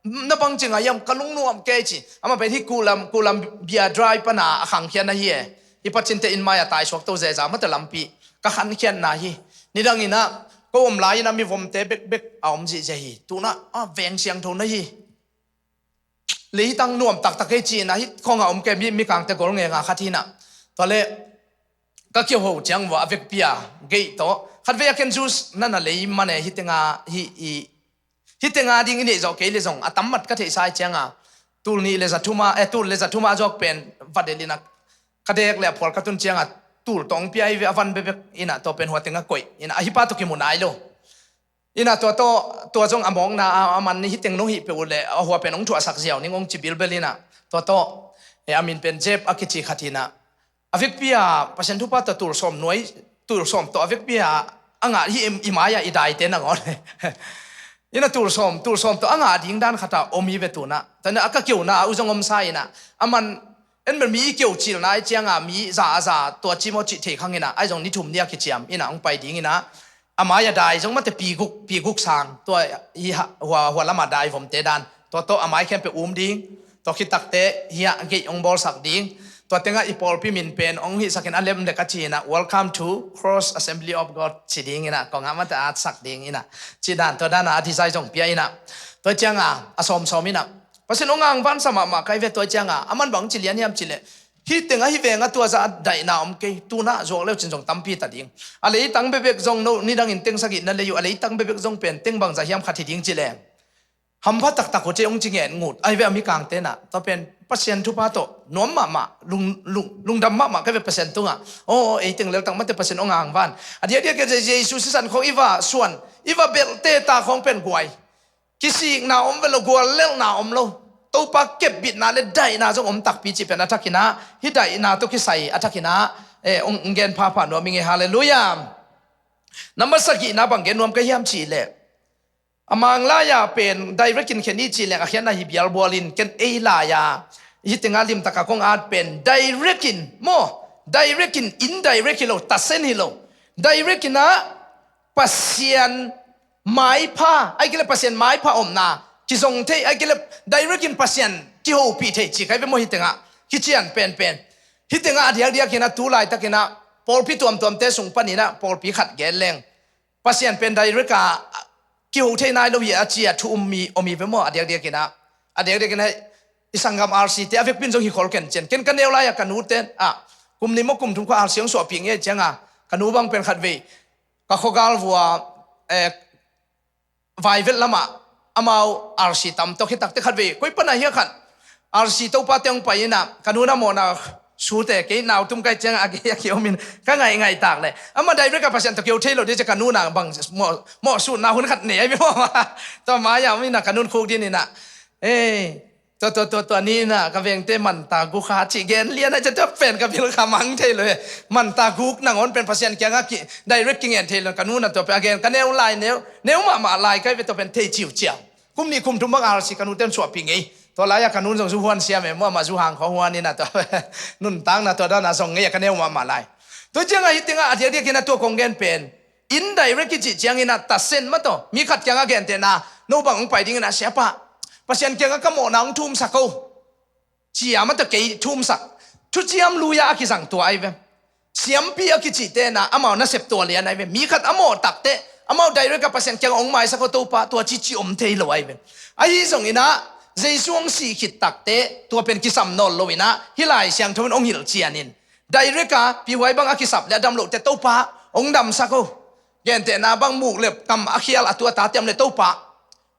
na bangci ngai hiam, ka lungnuam kei ci. Amah pen hih kulam, kulam bia dry pana a khangkhian ahi e. Hih pacinte in mai a taisuak to zeza mata lampi ka khankhianna hi. Nidang inah ko om lai inah mivomte bekbek a om zihzia hi. Tunah a veng siangtho na hi. Leitang nuam taktak ei ci inah hih khongah om kei mi, mikangte gol ngenga khat hi inah. Tua le ka kioho ciang vua a vekpi a geih tawh khat vei a ken juice na na lei mane hih tenga hih i hih tenga ding i neih zawh kei le zong a tammat ka theihsa i cianga tul nih le za thuma, eh, tul le za thuma a zuak pen vadelina ka dek le a phual ka tun cianga tul tawng pia i ve a van bebek inah tua pen hua tenga koih inah a hipa tawh kimu nai lo. Inah tua tawh, tua zong a mawkna a, a man hih teng nong hih peuh uh le a hua pen hong thuahsak ziau ning hong ci bilbel inah tua tawh, eh, a min pen Jep a kici khat inah a vekpi a Pasian thupha tawh tul sawm nuai, tul sawm tawh a vekpi a a ngah hih i, i mai-ah i daite nangawn inah tul sawm, tul sawm tawh a ngah ding dan khatah om hi ve tunah. Tanah a ka kiona a u zong omsa inah a man en bel mi i kio cilna ai cianga mi za a za tua ci maw cih thei khang inah ai zong ni thum ni a kiciam inah hong pai ding inah a mai a dai zong mate pi guk, pi guk sang tua hi ha, hua, hua lama dai vomte dan tua tawh a mai khempeuh um ding. Tua khit takte hiah geih hong bawlsak ding. Tua tengah i pawlpi min pen hong hihsakin a lem le ka ci inah Welcome to Cross Assembly of God ci ding inah kongah mate a atsak ding inah ci dan tua dana a design zong pia inah tua cianga a sawmsawm inah Pasian hong angvansa mahmah kai ve tua cianga a man bang ci lian hiam ci le hih teng ahi venga tua za a daihna om kei tunah zuak leu cin zong tampi ta ding. A leitang bebek zong no nidangin teng sagihna lei uh a leitang bebek zong pen teng bangza hiam khat hi ding ci le hampha taktak uh ci hong ci ngen ngut ahi ve a mikangte nah. Tua pen Pasian thupha tawh nuam mahmah, lung, lung, lungdam mahmah ka ve Pasian tungah. Aw, ei teng leltak mate Pasian hong angvan a diakdiak kei Jesu sisan khong i va suan i va belhte ta khong pen guai kisikna om ve lo, guallelhna om lo. Topa kepbitna le daihna zong om takpi cih pen a thakinah hih daihna tawh kisai a thakinah, eh, hong gen phapha nuam i ngei. Halleluiah. Nambat sagihna bang gen nuam ka hiam cih leh a manglai-a pen direct in khen i cih leng a khiatna hi bialbual in ken ei lai-a hih tengah limtaka kong at pen direct in maw, direct in indirect hi lo, tasen hi lo. Direct inah Pasian maipha ai kei le Pasian maipha omna kizong thei ai kei le direct in Pasian kihopih thei ci kai ve maw hih tengah kician penpen. Hih tengah a diakdiak inah tu laitakinah pawlpi tuamtuamte sung paninah pawlpi khat gen leng Pasian pen direct a kiho thei nai lo hi a ci a thu um mi om hi ve maw a diakdiak inah. A diakdiak inah i sanggam R C te a vekpin zong hi khol ken cian ken ka neu lai-a ka nu ten ah kum ni maw kum thum kha R C hong suahpih ngei cianga ka nu bang pen khat vei ka khuagal vua, eh, vaivelh lamah amau R C tam tawh khitakte khat vei koi pana hiah khat R C topa te hong pai inah ka nu na mawhna Sute kei nau tum kai ciang a kei a kei om in ka ngaih ngaih tak le. Ama direct a Pasian tawh kio thei lo ding cia ka nu na bang mawh, mawh sutna hun khat nei ai mi mawh. Tua mai a om in a ka nun khuk din in a. Ei, tua, tua, tua, tua ni in a ka vengte manta guk kha ci gen lian a cia tua pen ka bil kha mang thei lo e. Manta guk nangawn pen Pasian kiangah ki, direct ki ngen thei lo ka nu na tua pen a gen ka neu lai neu, neu mahmah lai kai ve tua pen thei ciu ciau. Kum nih kum thum bang R C ka nute in suahpih ngei. Tua lai-ah ka nun zong zu huan siam e, muamah zu hang khawng huan in a tua nuntakna tua dan a zong ngei a ka neu mahmah lai. Tua ciangah hih tengah a diakdiak in a tua kong gen pen indirect i cih ciangin a tasen mah tawh mi khat kiangah gentehna no bang hong pai dingin a siapa Pasian kiangah ka mawhna hong thumsak o. Cia mah tawh kei thumsak. Thuciam lui-ah a kizang tua ai ve. Siampi a kicihte na amau nasep tua lian ai ve. Mi khat a mawh takte amau direct a Pasian kiang hong maisak aw Topa tua cici om thei lo ai ve. Ahi zongin ah Jesu hong sih khit takte tua pen kisam nawl lo in ah hih Lai Siangtho in hong hilh cianin direct a pihuai bang a kisap le a dam lohte Topa hong damsak aw. Gentehna bang muk le kam a khial a tu a ta tiam le Topa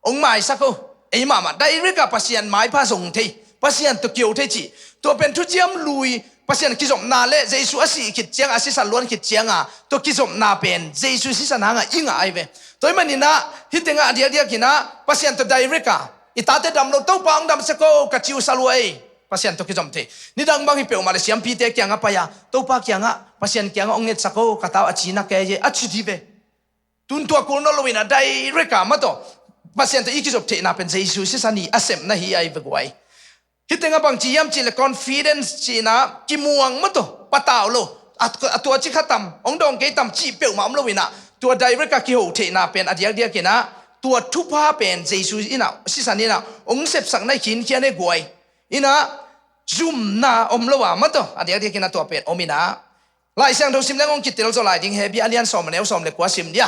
hong maisak aw. Ei mahmah direct a Pasian maipha zong thei, Pasian tawh kio thei cih. Tua pen thuciam lui Pasian kizopna le Jesu a sih khit ciang a sisan luan khit cianga tua kizopna pen Jesu sisan hanga i ngah ai ve. Tua i manin ah hih tengah a diakdiak in ah Pasian tawh direct a i tate dam lo Topa hong damsak aw ka ciusa lua ei. Pasian tawh kizom thei. Nidang bang hi peuhmah le siampite kiangah pai a Topa kiangah Pasian kiangah hong ngetsak aw ka tau a ci na kei e a ci di ve. Tun tua kul nawn lo in a direct a mah tawh Pasian tawh i kizop theihna pen Jesu sisan hi a sepna hi ai ve guai. Hih tengah bang ci hiam cih le confidence cihna kimuang mah tawh patau lo. A, a tua ci kha tam, hong dawng kei tam cih peuhmah om lo in ah tua direct a kiho theihna pen a diakdiak in ah tua thupha pen Jesu in ah sisan in ah hong sepsakna i khinkhian e guai. In ah zumna om lo a mah tawh a diakdiak in ah tua pen om in ah Lai Siangtho sim leng hong kitel zaw lai ding. Hebru a lian sawm a neu sawm le kua sim dia.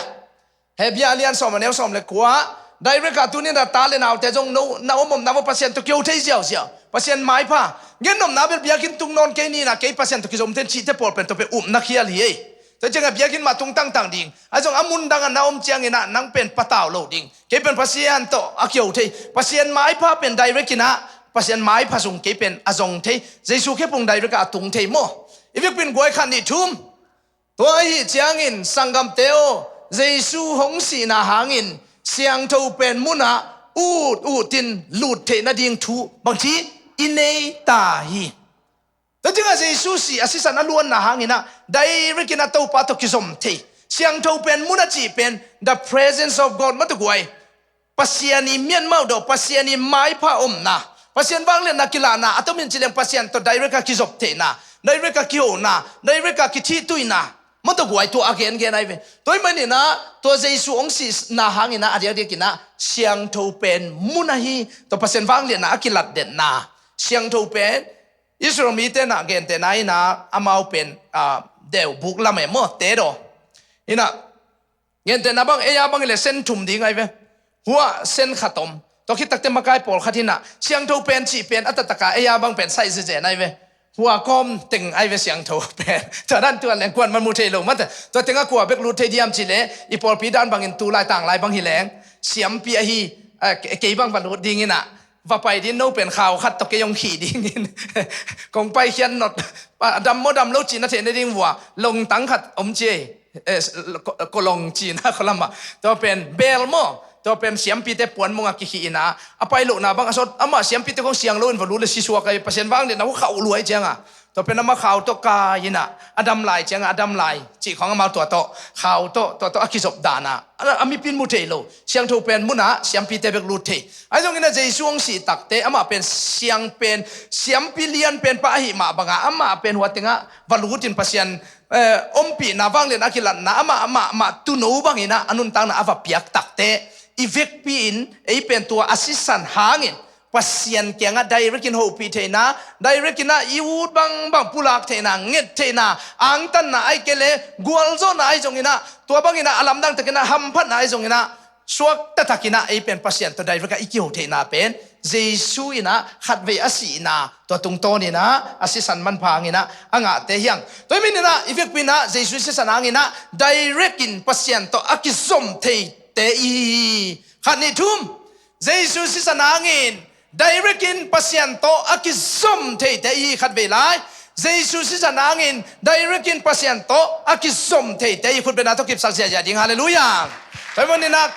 Hebru a lian sawm a neu sawm le kua. Direct a tuni in a ta le naute zong no na om omna vo Pasian tawh kio thei ziauziau. Pasian maipha. Gen nopna bel biakinn tung nawn kei ni in a kei Pasian tawh kizom thei cihte pawl pen tua pen upna khial hi ei. Tua ciangah biakinn mah tung tangtang ding. Ahi zong a mundang a na om ciangin ah nang pen patau lo ding. Kei pen Pasian tawh a kio thei. Pasian maipha pen direct in ah Pasian maipha zong kei pen a zong thei. Jesu khephung direct ah a tung thei maw? I vekpi in guai khat nih thum. Tua ahih ciangin sanggamte aw, Jesu hong sihna hangin siangtho pen munah ut utin lut theih nading thu bangci i nei ta hi. Tua ciangah Jesu sih a sisan a luanna hangin ah direct in a Topa tawh kizom thei. Siangtho pen munah cih pen the presence of God mah tawh guai. Pasian i mianmauh dawh, Pasian i maipha omna, Pasian vangliatna kilahna, a tomin ci leng Pasian tawh direct a kizop theihna, direct a kihona, direct a kithihtuihna, mah tawh guai tua a gengen ai ve. Tua i manin ah tua Jesu hong sihna hangin ah a diakdiak in ah siangtho pen munah hi. Tua Pasian vangliatna a kilatdetna siangtho pen Israel mite na gentehna in ah amau pen, ah, deuh buk lam e maw te daw. In ah gentehna bang ei a bang hi le sen thum ding ai ve. Hua sen khat om. Tua khit takte makai pawlkhat in ah siangtho pen cih pen a taktaka ei a bang pen saih zezen ai ve. Hua kawm teng ai ve siangtho pen. Tua dan tuan leng kuan man mu thei lo mate. Tua tengah kua bek lut thei diam cih le i pawlpi dan bangin tu lai tang lai bang hi leng siampi ahi, eh, ke-, kei bang va lut ding in ah va pai din no pen khau khat tawh kei hong khih dingin kong pai khian not. A dam maw dam lo cihna theih nading vua longtang khat om ci ei. Eh, ko-, kolong cihna khualamah tua pen bel maw? Tua pen siampite puan mongah kikhih in ah a pai lohna bang a sawt amah siampite kong siang loin va lut le sisuak ai Pasian vangliatna hu khauh luai ciangah tua pen amah khau tawh kai in ah a dam lai ciangah a dam lai cih khawng amau tua tawh khau tawh tua tawh a kizop dan ah a, a mipin mu thei lo. Siangtho pen munah siampite bek lut thei. Ahi zongin ah Jesu hong sih takte amah pen siang pen siampi lian pen pa ahih mah bangah amah pen hua tengah va lutin Pasian, eh, ompihna vangliatna a kilatna amah, amah, amah tuuno bangin ah a nuntakna a va piak takte i vekpi in ei pen tua a sisan hangin Pasian kiangah direct in hopih theihna, direct in ah i ut bangbang pulak theihna, nget theihna, angtanna ai kei le gualzawhna ai zongin ah tua bangin ah a lamdang takin ah hamphatna ai zongin ah suak taktakin ah ei pen Pasian tawh direct ah i kiho theihna pen Jesu in ah khatvei a sihna tua tungtawn in ah a sisan manpha hangin ah a ngahte hi hang. Tua hi manin ah i vekpi in ah Jesu sisan hangin ah direct in Pasian tawh a kizom theite i hi hi. Khat nih thum. Jesu sisan hangin direct in Pasian tawh a kizom theite i hi khatvei lai. Jesu sisan hangin direct in Pasian tawh a kizom theite i khutbetna tawh kipsak ziahziah ding. Halleluiah. Tua hi maninah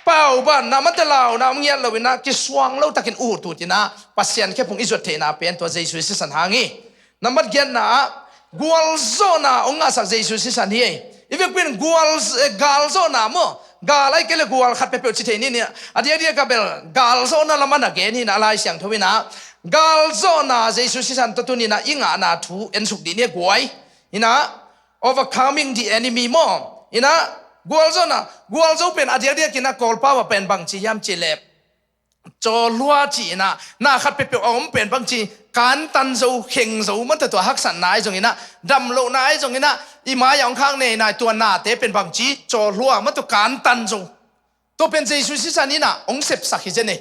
paubanna mate launa om ngiat loinah kisuang lo takin utut inah Pasian khephung i zuat theihna pen tua Jesu sisan hang hi. Nambat giatna ah gualzawhna hong ngahsak Jesu sisan hi ei. I vekpi in gual, eh, galzawhna maw, gal ahih kei le gual khat peuhpeuh ci thei ni ni. A diakdiak a bel galzawhna lam a na gen hi inah Lai Siangtho inah galzawhna Jesu sisan tawh tuninah i ngahna thu ensuk dih ni a guai. Inah overcoming the enemy maw. Inah gualzawhna, gualzo pen a diakdiak inah Kawlpau ah pen bangci hiam cihleh cawlhua ci inah na khat peuhpeuh a om pen bangci kantan zo, kheng zo mate tua haksatna ahi zonginah damlohna ahi zonginah i mai-ah hong khak neinai tua nate pen bangci cawlhua mate kantan zo. Tua pen Jesu sisan inah hong sepsak hi zen ei.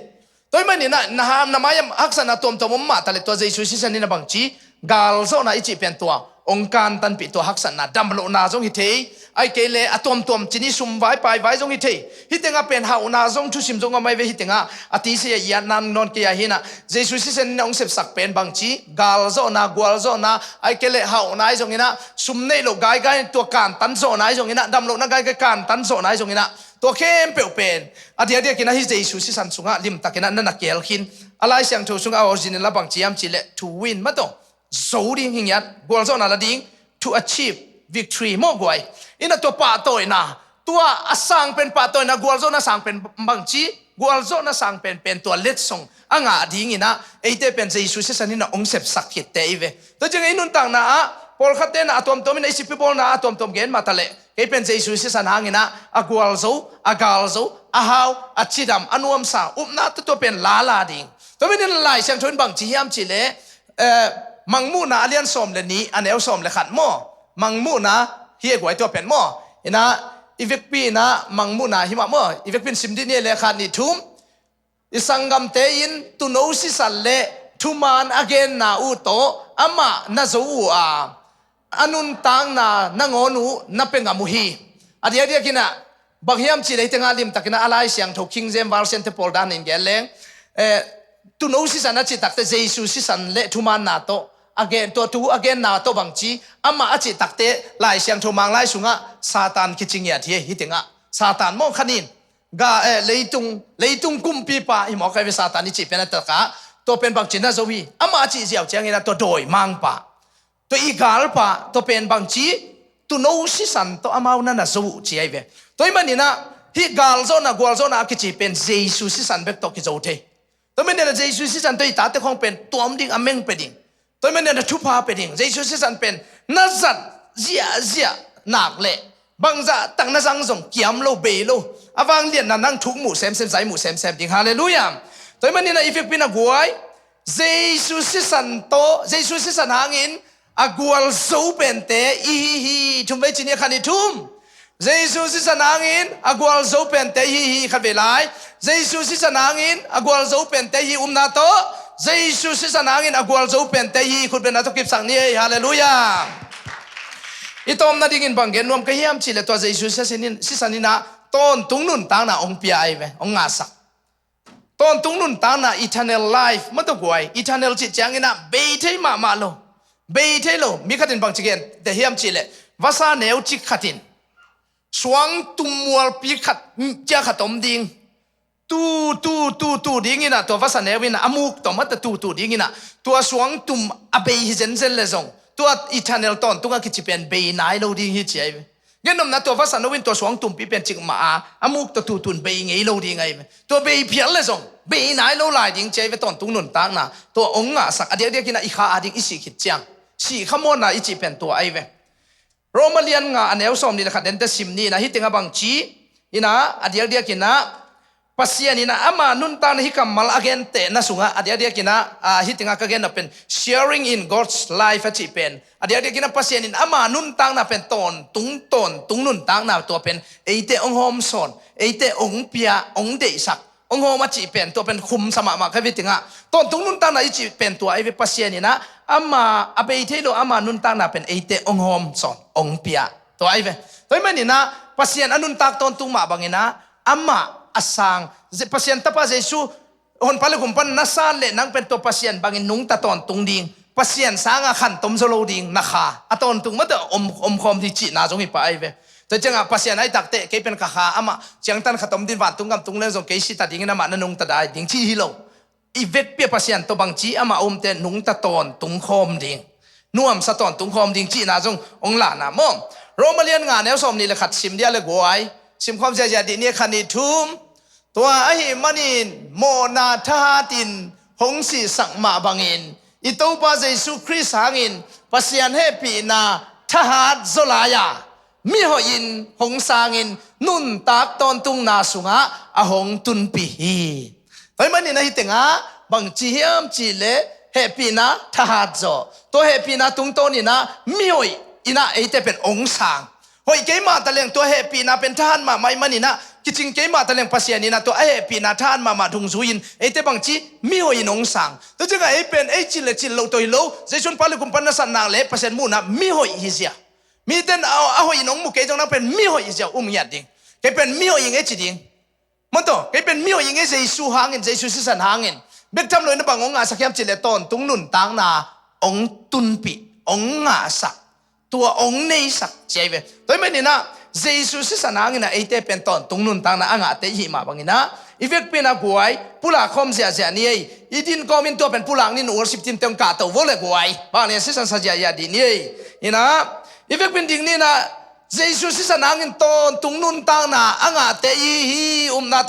Tua hi maninah na ha, na mai-ah haksatna tuamtuam om mah taleh tua Jesu sisan inah bangci galzawhna i cih pen tua hong kantanpih tua haksatna damlohna zong hi thei. Ahih kei le a tuamtuam ci ni sum vai pai vai zong hi thei. Hih tengah pen hauhna zong thusim zong a mai ve hih tengah a tise a iatna nawn kei a hinah Jesu sisan inah hong sepsak pen bangci galzawhna gualzawhna ahih kei le hauhna ahi zonginah sum neih loh gaigai tua kantan zawhna ahi zonginah damlohna gaigai kantan zawhna ahi zonginah tua khempeuh pen a diakdiakinah hih Jesu sisan sungah limtakinah na na kel khin. A Lai Siangtho sungah a original a bangci hiam cihleh thu win mate zo ding hi ngiat gualzawhna la ding to achieve victory maw guai. Inah tua pahtawina tua a sang pen pahtawina gualzawhna sang pen bangci gualzawhna sang pen pen tua letsong a ngah dinginah eite pen Jesu sisan inah hong sepsak khitte i ve. Tua ciangin i nuntakna ah pawlkhatte inah a tuamtuam inah i sipi bawlna ah a tuamtuam gen mah taleh kei pen Jesu sisan hanginah a gualzo, a galzo, a hau, a cidam, a nuamsa upna tuatua pen lala ding. Tua maninah Lai Siangtho in bangci hiam cihleh eh, Mangmuhna a lian sawm le nih a neu sawm le khat maw. Mangmuhna hi a guai tua pen maw. Inah i vekpi inah Mangmuhna hi mah maw. I vekpi in sim dih ni le khat nih thum. I sanggamte in tuuno sisan le thuman a genna uh tawh amah na zo uh a a nuntakna nangawn uh na pia ngam uh hi. A diakdiakinah bang hiam cihleh hih tengah limtakinah a Lai Siangtho King James Version te pawl danin gen leng eh, tuuno sisan a cih takte Jesu sisan le thumanna tawh a gen tua thu a genna tawh bangci amah a cih takte Lai Siangtho Manglai sungah Satan kici ngiat hi. Hih tengah Satan maw khanin ga eh, leitung, leitung kumpipa hi mawk ai ve Satan i cih pen a takah tua pen bangci na zo hi. Amah a cih ziau cianginah tua dawimangpa tua i galpa tua pen bangci tuuno sisan tawh amau na na zo uh ci ai ve. Tua hi maninah hih galzawhna gualzawhna a kici pen Jesu sisan bek tawh kizo thei. Tua hi maninah Jesu sisan tawh i tate khawng pen tuam ding a meng pia ding. Tua hi maninah thupha pia ding. Jesu sisan pen na zat ziahziah nak leh bangzah tak na zang zong kiam lo bei lo a vangliatna nang thuk muh semsem zai muh semsem ding. Halleluiah. Tua hi maninah i vekpi inah guai Jesu sisan tawh Jesu sisan hangin a gualzo pente i hi hi. Thum vei ci ni a khan i thum. Jesu sisan hangin a gualzo pente i hi hi khat vei lai. Jesu sisan hangin a gualzo pente i hi upna tawh Jesu sisan hangin a gualzo pente i hi khutbetna tawh kipsak ni ei. Halleluiah. I tawpna dingin bang gen nuam ka hiam cihleh tua Jesu sisan inah tawntung nuntakna hong pia ai ve hong ngahsak. Tawntung nuntakna eternal life mate guai eternal cih cianginah bei thei mahmah lo. Bei thei lo mi khatin bangci gen te hiam cihleh vasa neu cik khatin suangtum mualpi khat cia khat om ding. Tu tu tu tu dinginah tua vasa neu inah a muk tawh mate tu tu dinginah tua suangtum a bei hi zenzen le zong tua eternal tawntung a kici pen bei nai lo ding hi ci ai ve. Gennopna tua vasa no in tua suangtumpi pen cikmah a a muk tawh tutun bei ngei lo ding ai ve. Tua bei phial le zong bei nai lo lai ding ci ai ve tawntung nuntakna tua hong ngahsak a diakdiakinah i kha a ding i sih khit ciang sih khamuanna i cih pen tua ai ve. Roma lian nga a neu sawm nih le khat dente sim ni inah hih tengah bangci inah a diakdiakinah Pasian inah ama nuntakna hih kammal a gentehna sungah a diakdiakinah ah, hih tengah ka genna pen sharing in God's life a cih pen a diakdiakinah Pasian in ama nuntakna pen tawntung tawntung nuntakna tua pen eite hong hawmsawn eite hong pia hong deihsak hong hawm a cih pen tua pen khumsa mahmah ka hi ve. Tengah tawntung nuntakna i cih pen tua ai ve Pasian inah ama a bei thei lo ama nuntakna pen eite hong hawmsawn hong pia tua ai ve. Tua hi maninah Pasian a nuntak tawntung mah banginah amah a sang Pasian tapa Jesu honpa le khumpa na san le nang pen tua Pasian bangin nungta tawntung ding Pasian sanga khantom zo lo ding, na kha a tawntung mah tawh om, om khawm ding cihna zong hi pah ahi ve. Tua ciangah Pasian ahi takte kei pen ka kha, amah ciangtan khatom ding, vantung gam tung leng zong kei si ta dingin amah na nungta dai ding cih hi lo. I vekpi a Pasian tawh bangci amah a omte nungta tawntung khawm ding, nuamsa tawntung khawm ding cihna zong hong lahna maw. Roma lian nga neu sawm nih le khat sim dia le guai, sim khawm ziahziah dih ni, khat nih thum. Tua ahih manin mawhna thahatin hong sihsak mah bangin i Topa Jesu Khrist hangin Pasian hehpihna thahat zaw lai-a, mihoihin hong sangin nuntak tawntungna sungah a hong tunpih hi. Tua ahih manin ahi tengah bangci hiam cihleh hehpihna thahat zaw, tua hehpihna tungtawninah mihoih innah eite pen hong sang. Hoih keimah taleng tua hehpihna pen thahat mahmah ahih maninah, kicing keimah taleng Pasian innah tua a hehpihna thahat mahmah dungzui-in eite bangci mihoihin hong sang. Tua ciangah ei pen ei cil le cil lo tawh hi lo, Jesu in pa le kum pan nasat nak le Pasian muhna mihoih hi zia. Mite in a, a hoihin hong mu kei zong nang pen mihoih hi zia, um ngiat ding. Kei pen mihoih ing ei ci ding. Maw taw, kei pen mihoih ing ei Jesu hangin, Jesu sisan hangin. Bek tham lo in a bang hong ngahsak hiam cihleh tawntung nuntakna hong tunpih, hong ngahsak, tua hong neisak ci ahi ve. Tua ahih maninah Jesu sisan hanginah eite pen tawntung nuntakna a ngahte i hih mah banginah i vekpi inah guai pulak khawm ziahziah ni ei. I din kawmin tua pen pulak ni in worship team te hong kahto vo le guai. Vanglian sisan sa ziahziah dih ni ei. Inah i vekpi in ding ni inah Jesu sisan hangin tawntung nuntakna a ngahte i hi upna